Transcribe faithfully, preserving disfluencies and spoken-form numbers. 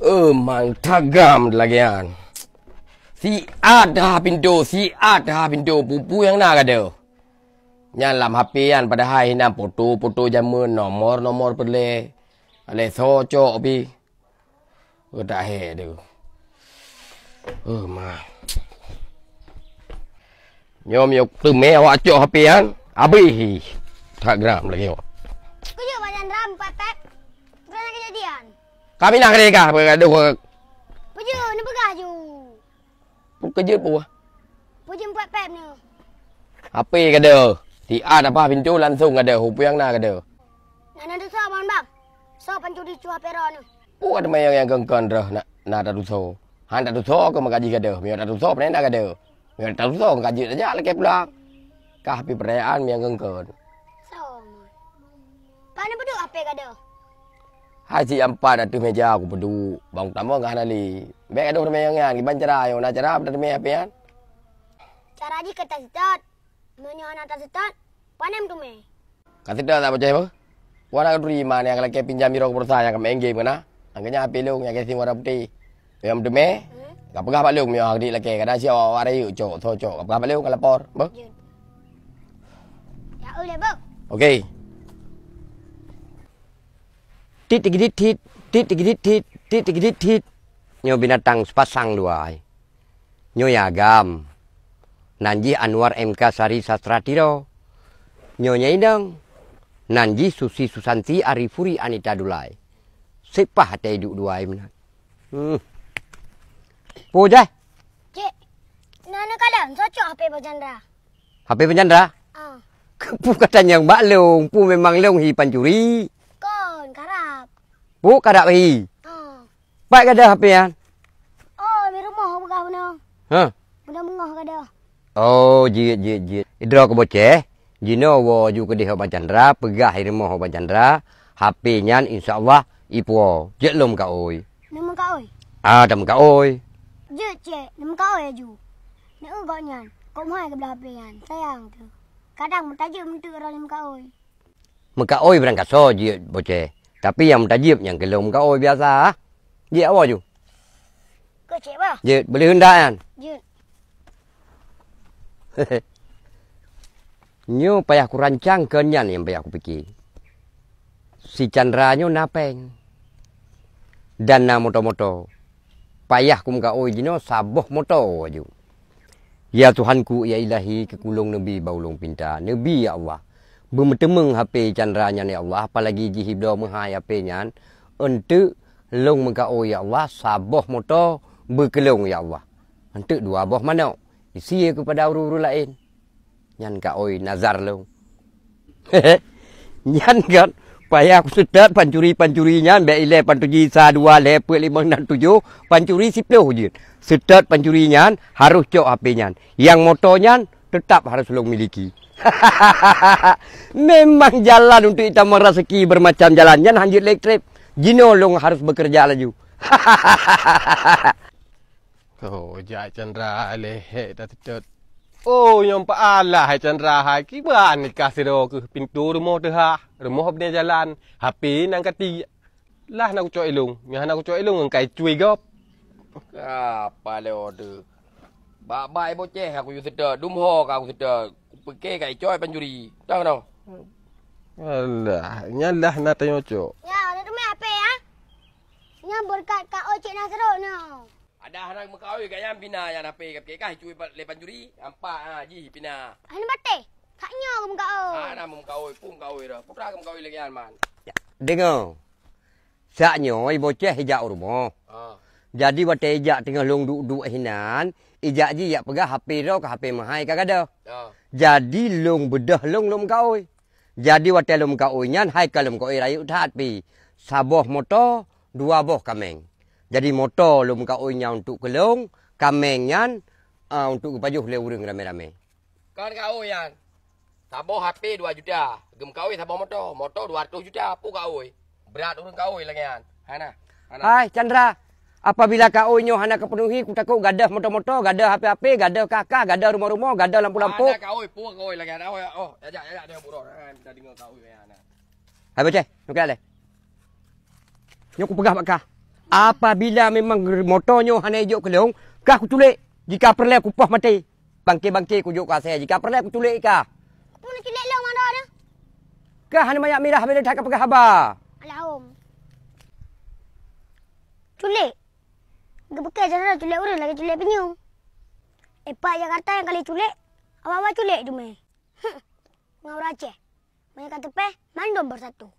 Eh, mang tagam lagèe nyan. Siat dah pintoe, siat dah pintoe, peue-peue nyang na gadoh. Nyan lam H P nyan padahai hinan foto-foto jameun, nomor-nomor peureulèe. Alèh soe cok pih. Eh, tak hé tu. Eh, ma. Nyoe, nyoe teumé awak cok H P nyan, abéh hi. Instagram lagèe nyoe. Kujak badan ram, pepet. Bukan kejadian. Kami nak kena peugah, peugah, peugah. Peujeuet, neupeugah ju. Peukeujeut peue? Peujeuet pepet nyoe. H P gadoh. Siat apa pintoe langsung gadoh, peue nyang na gadoh. Nak na dosa, Bang, Bang. Soe pancuri cu H P droeneuh? Peue ka teuma nyang, nyang kon-kon droe na, na tatusoe. Han tatusoe keuh maka jih gadoh. Meunyoe tatusoe, pane na gadoh. Meunyoe tatusoe, maka jeuet saja lakèe pulang. Kah pih peurayaan nyang kon-kon. Soe, Bang? Pane peuduek H P gadoh? Hai si ampat ateueh meja aku peuduek. Bang tamong ka hana lé. Bèk gadoh teuma nyang nyan. Kiban cara, nyoe na cara, beuteumé H P nyan. Cara jih ka taseutôt. Meunyoe hana taseutôt, pane meuteumé. Ka seutôt tak pacaya, beuh? Wara turi ma nyang lakèe pinjam jaroe keu pulsa nyang ka main game keunan. Angkanya H P lôn nyang casing warna putéh. Nyang meuteumé, hmm? Ka peugah bak lôn meunyoe hana lakèe, kadang si awak-awak rayeuk cok, soe cok. Ka peugah bak lôn, ka lapor, beuh? Jeuet. Ya, ulèe, beuh. Oke. Tit tigidit tit, tit tigidit tit, tit tigidit tit. Nyoe binatang seupasang dua ai. Nyoe agam. Nan jih Anwar M K Sari Sastra Tiro. Nyoe nyang inong. Nan jih Susi Susanti Arifuri Anita Dulai. Sipah até iduek dua ai meunan. Hmm. Peue jeh? Cek, na neukalon, soe cok H P Bang Chandra? H P Bang Chandra? Ah. Peue ka tanyong bak lôn, peue memang lôn hi pancuri? Kon, karab. Peue karab hi? Ah. Pat gadoh H P nyan? Oh, di rumoh peugah bunoe. Hah? Bunoe beungoh gadoh. Oh, jeuet, jeuet, jeuet. Idroe keu Boceh, jinoe woe ju keudeh Bang Chandra, peugah i rumoh Bang Chandra, H P nyan insya Allah ipuwoe. Jeuet lôn meukaôi. Neumeukaôi? Ah, tameukaôi. Jeuet, Cek, neumeukaôi aju. Neu gobnyan, kok meuhai geublah H P nyan, sayang teuh. Kadang meutajeuet meunteuk droe neumeukaôi. Meukaôi barangkasoe jeuet Boceh, tapi nyang meutajeuet nyang keu lôn meukaôi biasa. Jeuet awai ju. Keucek bah. Jeuet, boleh heundak nyan. Jeuet. Nyoe payah kurancang keu nyan nyang payah kupike. Si Chandra nyoe na péng. Dan na moto-moto. Payah kumeukaôi jinoe saboh moto aju. Ya Tuhanku, ya Ilahi, keu ulôn neubi bak ulôn pinta. Neubi, ya Allah. Beumeuteumeung H P Chandra nyan, ya Allah, apalagi jih ibloe meuhai H P nyan. Eunteuk lôn meukaôi, ya Allah, saboh moto beukeulông, ya Allah. Eunteuk dua boh manok. Isie keupada ureuëng-ureuëng laén. Nyan kaôi nazar lôn. Nyan kan, payah kuseutôt pancuri-pancuri nyan, bèk ilèe pantuji sa, dua, lhèe, peuet, limong, nam, tujoh, pancuri siplôh jeuet. Seutôt pancuri nyan, harôh cok H P nyan. Nyang moto nyan, teutap harôh lôn miliki. Memang jalan untuk itamong raseuki beureumacam jalan. Nyan hanjeuet lé trép. Jinoe lôn harôh beukeureuja laju. Oh, jak Chandra lehek tateutôt. Oh, nyang peualah hai Chandra hai. Kiban nikah sidroe keuh pintoe rumoh teuhah, rumoh beuneue jalan, H P nyang kati. Lah na kucok ilông, nyang hana kucok ilông ngon kai cui gob. Apa lé ode. Bak-bak Boceh aku yue seutôt, dum ho ka aku seutôt. Kupike kai cok pancuri. Tang noh. Alah, nyan lah na tanyocok. Ya, ada teumé H P ya. Nyan beureukat ka ojek na sidroe nyoe. Ada hana meukaôi gaya pina nyang H P ka pike kah cui lé pancuri. Nampak ha jih pina. Hana bateh. Kak nyoe meukaôi. Hana meukaôi, pun kaôi dah. Putra ka meukaôi lagèe nyan man. Deungoe. Sak nyoe Boceh ijak u rumoh. Ha. Jadi watèe ijak teungoh lôn duek-duek hinan, ijak jih ijak peugah H P droe ka H P meuhai ka gadôh. Ha. Jadi lôn beudôh lôn lôn meukaôi. Jadi watèe lôn meukaôi nyan hai ka lôn meukaôi rayeuk that pih. Saboh moto, dua boh kaméng. Jadi moto lôn meukaôi nyan untuk keu lôn, kaméng nyan, a, untuk geupajoh lé ureuëng ramé-ramé. Kon kaôi nyan. Saboh H P dua juta, geumeukaôi saboh moto, moto dua ratus juta, peue kaôi. Brat ureuëng kaôi lagèe nyan. Hana. Hana. Hai Chandra, apabila kaôi nyoe hana kapenuhi, kutakot gadôh moto-moto, gadôh H P-H P, gadôh kah-kah, gadôh rumoh-rumoh, gadôh lampu-lampu. Hana kaôi, peue kaôi lagèe nyan. Oh, oh, ajak, ajak, ajak, dia buroe. Hana, minta deungoe kaôi lagèe nyan. Hai Boceh, nyoe keuh lé. Nyoe kupeugah bak kah. Apabila memang moto nyoe hana ijok keu lôn, kah kuculék. Jika peureulée kupoh maté, bangke-bangke kujok keu asée. Jika peureulée kuculék kah. Peue neuculék lôn mandum nyoe? Kah hana manyak mirah bila that ka peugah haba. Alahom. Culék. Geupeugah cara culék ureuëng lagée culék pinyueng. Epak Jakarta nyang ka lheueh culék, awak-awak culék dumé. Ngon ureuëng Aceh, meunyoe ka teupéh, mandum beusatu.